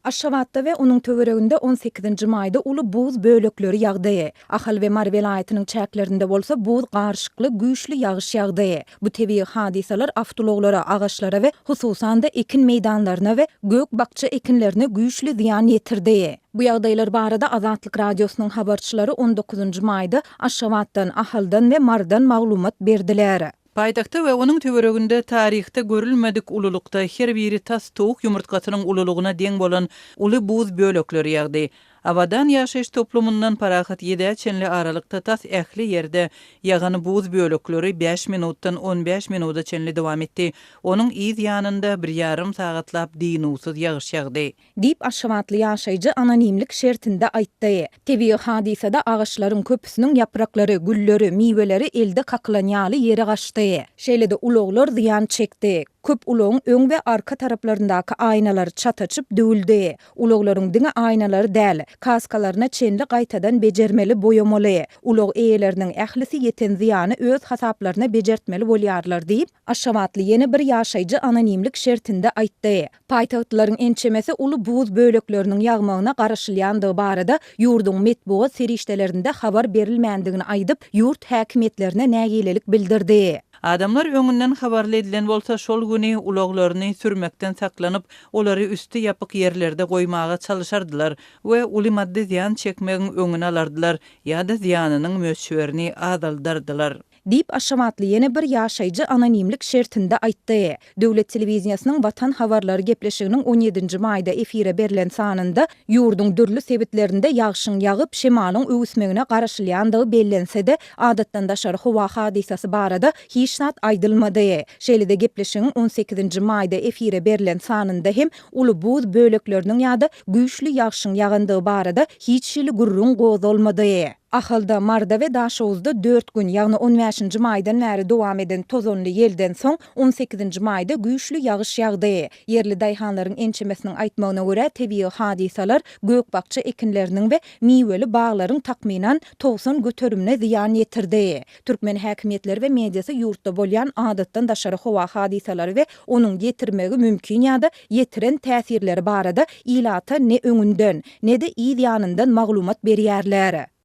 Aşgabatda we onuň töwereginde on sekizinji maýda uly buz bölekleri ýagdy. Ahal we Mary welaýatynyň çäklerinde bolsa buz garyşykly güýçli ýagyş ýagdy. Bu tebigy hadysalar awtoulaglara, agaçlara we hususan-da ekin meýdanlaryna we gök-bakja ekinlerine güýçli zyýan ýetirdi. Bu ýagdaýlar barada Azatlyk Radiosynyň habarçylary on dokuzynjy maýda Aşgabatdan, Ahaldan we Marydan maglumat berdiler. Paýtagtda we onuň töwereginde taryhda görülmedik ululykda her biri tas towuk ýumurtgasynyň ululygyna deň bolan uly buz bölekleri ýagdy. Abadan ýaşaýyş toplumyndan Parahat ýedä çenli aralykda tas ähli ýerde ýagan buz bölekleri bäş minutdan on bäş minuda çenli dowam etdi. Onuň yz ýanynda bir ýarym sagatlap dynuwsyz ýagyş ýagdy. Diýip, aşgabatly ýaşaýjy anonimlik şertinde aýtdy. Tebigy hadysada agaçlaryň köpüsiniň ýapraklary, gülleri, miweleri elde kakylan ýaly ýere gaçdy. Şeýle-de ulaglar zyýan çekdi. Köp ulagyň öň we arka taraplaryndaky aýnalary çat açyp, döwüldi. Ulaglaryň diňe aýnalary däl, kaskalaryna çenli gaýtadan bejermeli, boýamaly. Ulag eýeleriniň ählisi ýeten zyýany öz hasaplaryna bejertmeli bolýarlar diýip, aşgabatly ýene bir ýaşaýjy anonimlik şertinde aýtdy. Paýtagtlylaryň ençemesi uly buz bölekleriniň ýagmagyna garaşylýandygy barada ýurduň metbugat serişdelerinde habar berilmändigini aýdyp, ýurt häkimiýetlerine nägilelik bildirdi. Adamlar öňünden habarly edilen bolsa, şol güni ulaglaryny sürmekden saklanyp, olary üsti ýapyk ýerlerde goýmaga çalyşardylar we uly maddy zyýan çekmegiň öňüni alardylar ýa-da zyýanynyň möçberini azaldardylar. Diýip, aşgabatly ýene bir ýaşaýjy anonimlik şertinde aýtdy. Döwlet telewideniýesiniň Watan habarlary gepleşiginiň on ýedinji maýda efire berlen sanynda ýurduň dürli sebitlerinde ýagşyň ýagyp, şemalyň öwüsmegine garaşylýandygy bellense-de, adatdan daşary howa hadysasy barada hiç zat aýdylmady. Şeýle-de gepleşigiň on sekizinji maýda efire berlen sanynda hem uly buz bölekleriniň ýa-da güýçli ýagşyň ýagandygy barada hiç hili gürrüň gozgalmady. Ahalda, Maryda we Daşoguzda dört gün, ýagny on bäşinji maýdan bäri dowam eden tozanly ýelden soň, on sekizinji maýda güýçli ýagyş ýagdy. Ýerli daýhanlaryň ençemesiniň aýtmagyna görä, tebigy hadysalar gök-bakja ekinleriniň we miweli baglaryň takmynan 90 göterimine zyýan ýetirdi. Türkmen häkimiýetleri we mediasy ýurtda bolýan adatdan daşary howa hadysalary we onuň ýetirmegi mümkin ýa-da ýetiren täsirleri barada ilata ne öňünden, ne-de yz ýanyndan maglumat berýärler.